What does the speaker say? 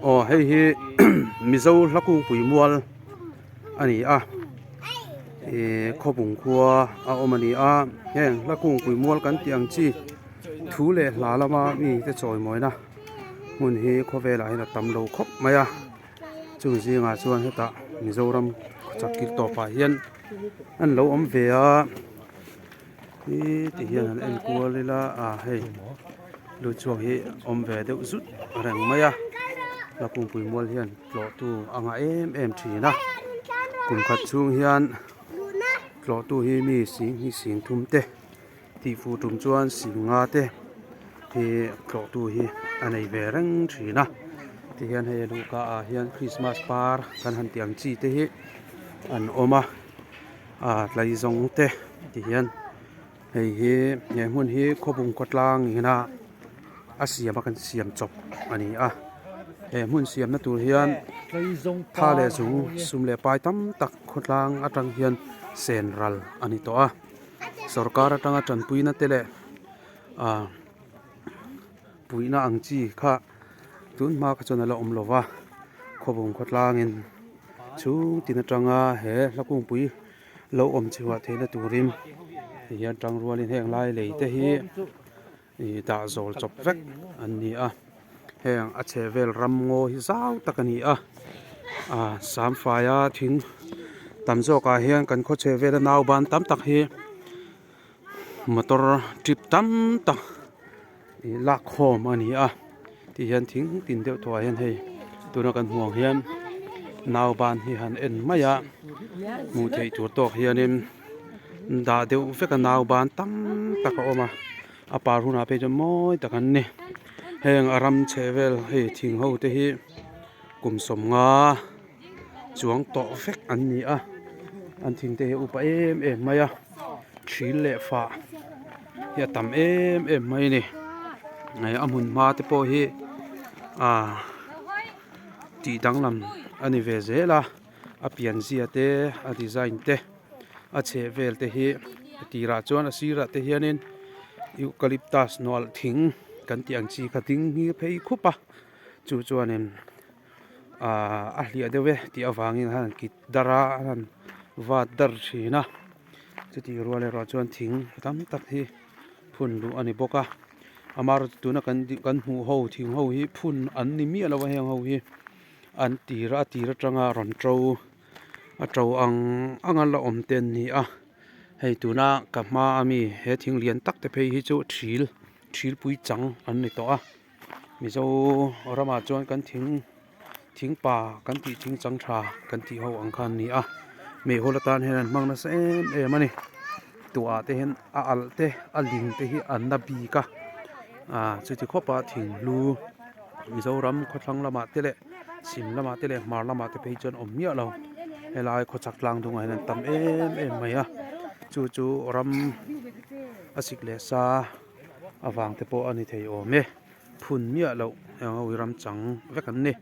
Aw hei hi Mizo hla kungpui mual a ni a ihh khawpung khua a awm a ni a heng hla kungpui mual kan tih ang chi thu leh hla lama mi te chawimawina hmun hi khawvelah hian a tam lo khawp mai a chung zingah chuan hetah Mizoram khawchhak kil tawpah hian an lo awm ve a. Hi ti hian han en kual ila a hei lu chhuak hi awm ve deuh zut reng mai a la kungpui mual hian tlawh tu a ngah em em thin a kum khat chhung hian tlawh tu hi mi sing hi sing thum te tih fuh tum chuan sing nga te hi tlawh tu hi a nei ve reng thin a ti hian hei a luhka ah hian krismas par kan han tih ang chi te hi an awm a. Ah tlai zawng te ti hian hei hi he hmun hi khawbung khawtlang ina a siam a kan siam chawp a ni a he hmun siamna tur hian tha leh zung sum leh pai tam tak khawtlang atang hian sen ral a ni tawh a sorkar atanga tanpuina te leh ah puihna ang chi kha tun hma kha chuan a la awm lo va khawbung khawtlangin chhung tin atanga he hla kungpui lo awm chhuah theihna turin ti hian tang rualin heng lai lei te hi ih dah zawl chawp vek an ni a heng a chheh vel ram ngaw hi zau tak a ni a ah samfaia thing tam zawkah hian kan khaw chheh vela nauban tam tak hi. Motor trip tam tak ih lak khawm a ni a ti hian thing tin deuh tawh ah hian hei tuna kan hmuh ang hian nauban hi han en mai a hmuh theih tur tawk hianin dah deuh vek a nauban tam tak a awm a a par hunah phei chuan mawi tak an ni heng a ram chheh vel hei thing ho te hi kum sawmnga. Chuang tawh vek an ni a an thing te hi a upa em em mai a thil leh fah hi a tam em em mai a ni hei a hmun hma te pawh hi ah tih danglam a ni ve zel a a pianzia te a design te a chheh vel te hi a tirah chuan a sirah te hianin eucalyptus nawlh thing kan tih ang chi kha ding hi phei khup a chu chuanin. Ahh a hliah deuh e tih avangin a han kit dar a a han vat dar thin a chutih rual erawh chuan thing tam tak hi phun luh a ni bawk a amaherawhchu tuna kan kan hmuh ho thing ho hi phun an ni miah lo a heng ho hi an tir a tir atanga rawn to a to ang ang a la awm te an ni a hei tuna ka hma ami he thing lian tak te phei hi chu thil thilpui chang an ni tawh a. Mizo ramah chuan kan thing thing pa kan tih thing chang tha kan tih ho ang kha an ni a meihawl atan hian an hmang nasa em em a ni tuah te hian a alh te a ling te hi an la bik a ah chuti khawp a thing hlu Mizoram khawthlang lamah te leh chhim lamah te leh hmar lamah te phei chuan awm miah lo helai khawchhak tlang dungah hian an tam em em mai a chu chu ram a sik leh sa. Avang te pawh a ni thei awm e phun miah loh eng ho hi ram chang vek an ni.